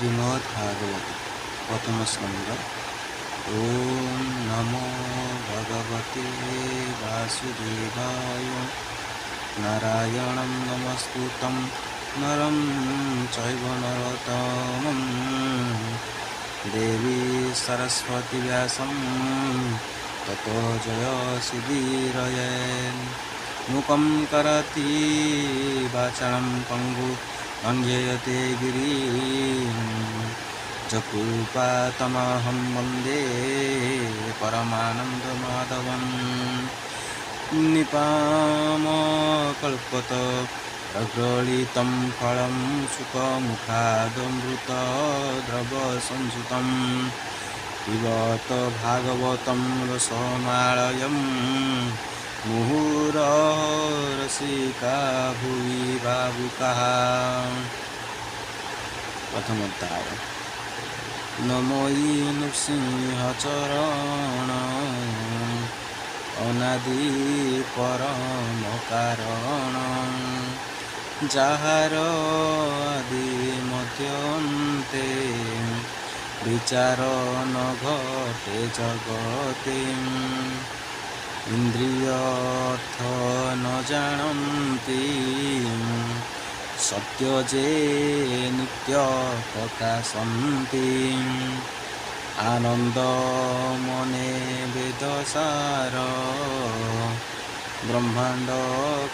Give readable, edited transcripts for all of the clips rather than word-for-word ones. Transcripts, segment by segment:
ଶ୍ରୀମଦ୍ ଭାଗବତ ପ୍ରଥମ ସ୍କନ୍ଧ। ଓଁ ନମୋ ଭଗବତେ ବାସୁଦେବାୟ। ନାରାୟଣଂ ନମସ୍କୃତଂ ନରଂ ଚୈବ ନରୋତ୍ତମଂ ଦେବୀ ସରସ୍ୱତୀ ବ୍ୟାସଂ ତତୋ ଜୟମୁଦୀରୟେତ୍। ମୂକଂ କରୋତି ବାଚାଳଂ ପଙ୍ଗୁଂ ଲଙ୍ଘୟତେ ଗିରିଂ ଯତ୍କୃପା ତମହଂ ବନ୍ଦେ ପରମାନନ୍ଦ ମାଧବଂ। ନିପାମକଳ୍ପତରୋର୍ଗଳିतं ଫଳଂ ଶୁକମୁଖାଦମୃତଦ୍ରବସଂଶ୍ରୁତಂ ପିବତ ଭାଗବତಂ ରସମାଳୟಂ ମୁହୁରହୋ ରସିକା ଭୁବି ଭାବୁକାଃ। ପ୍ରଥମ ଅଧ୍ୟାୟ। ନମୋ ନୃସିଂହ ଚରଣ ଅନାଦି ପରମ କାରଣ, ଯାହାର ଆଦି ମଧ୍ୟ ଅନ୍ତେ ବିଚାର ନ ଘଟେ ଜଗତେ। ଇନ୍ଦ୍ରିୟ ଅର୍ଥ ନ ଜାଣନ୍ତି, ସତ୍ୟ ଯେ ନିତ୍ୟ ପ୍ରକାଶନ୍ତି। ଆନନ୍ଦ ମନେ ବେଦ ସାର ବ୍ରହ୍ମାଣ୍ଡ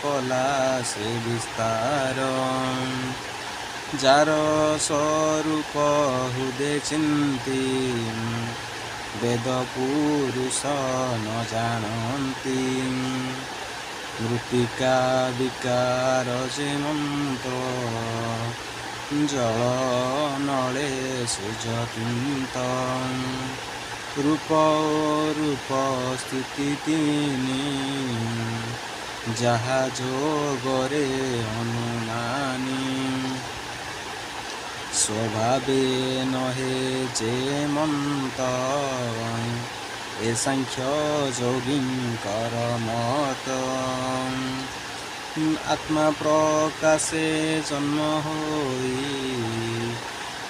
କଲା ସେ ବିସ୍ତାର। ଯାର ସ୍ୱରୂପ ହୃଦେ ଚିନ୍ତି, ବେଦ ପୁରୁଷ ନ ଜାଣନ୍ତି। ମୃତ୍ତିକା ବିକାର ଯେ ମନ୍ତ୍ର, ଜଳ ନଳେ ସେ ଯତିନ୍ତ। ରୂପ ରୂପ ସ୍ଥିତି ତିନି, ଯାହା ଯୋଗରେ ଅନୁମାନି। ସ୍ୱଭାବେ ନହେ ଯେ ମନ୍ତ, ଏ ସାଂଖ୍ୟ ଯୋଗୀଙ୍କର ମତ। ଆତ୍ମା ପ୍ରକାଶେ ଜନ୍ମ ହୋଇ,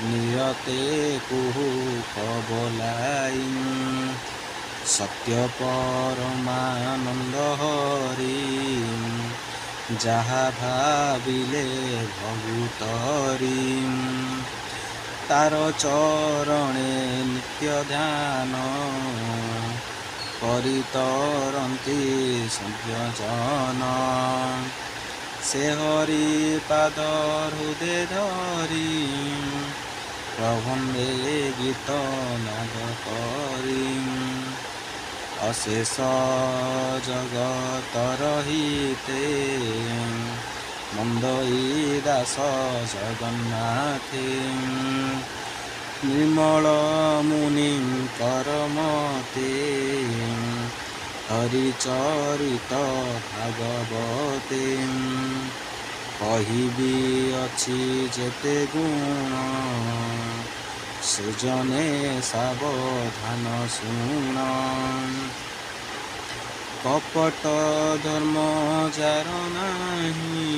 ନିରତେ କୁହୁକ ବୋଲାଇ। ସତ୍ୟ ପରମାନନ୍ଦ ହରି, ଯାହା ଭାବିଲେ ଭବୁତରି। ତାର ଚରଣେ ନିତ୍ୟ ଧ୍ୟାନ କରି ତରନ୍ତି ସଭ୍ୟଜନ। ସେ ହରି ପାଦ ହୃଦେ ଧରି, ପ୍ରବନ୍ଧେ ଗୀତ ନାଦ କରି। ଅଶେଷ ଜଗତର ହିତେ ବନ୍ଦଇ ଦାସ ଜଗନ୍ନାଥେ। ନିର୍ମଳ ମୁନିଙ୍କର ମତେ ହରିଚରିତ ଭାଗବତେ। କହିବି ଅଛି ଯେତେ ଗୁଣ, ସୁଜନେ ସାବଧାନ ଶୁଣ। କପଟ ଧର୍ମ ଯାର ନାହିଁ,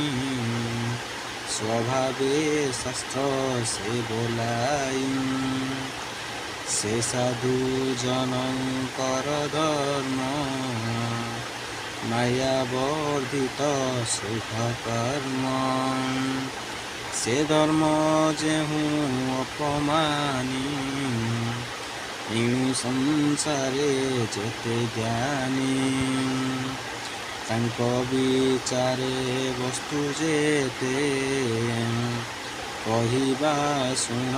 ସ୍ୱଭାବେ ଶାସ୍ତ୍ର ସେ ବୋଲାଇ। ସେ ସାଧୁ ଜନଙ୍କର ଧର୍ମ ମାୟା ବର୍ଦ୍ଧିତ ଶୁଭ କର୍ମ। ସେ ଧର୍ମ ଯେହୁ ଅପମାନି, ଏଣୁ ସଂସାରେ ଯେତେ ଜ୍ଞାନୀ। ତାଙ୍କ ବିଚାରେ ବସ୍ତୁ ଯେତେ କହିବା ଶୁଣ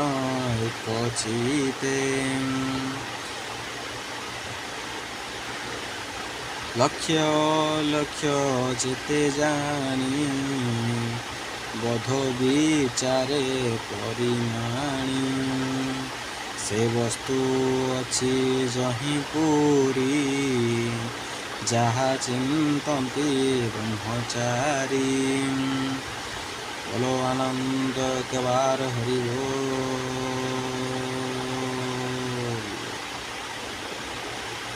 ଏକ ଚିତ୍ତେ। ଲକ୍ଷ ଲକ୍ଷ ଯେତେ ଜାଣି, ବୋଧ ବିଚାରେ ପରିମାଣି। ସେ ବସ୍ତୁ ଅଛି ଯହିଁ ପୁରୀ, ଯାହା ଚିନ୍ତନ୍ତି ବ୍ରହ୍ମଚାରୀ। ବୋଲୋ ଆନନ୍ଦ କେବାର ହରି ବୋଲ।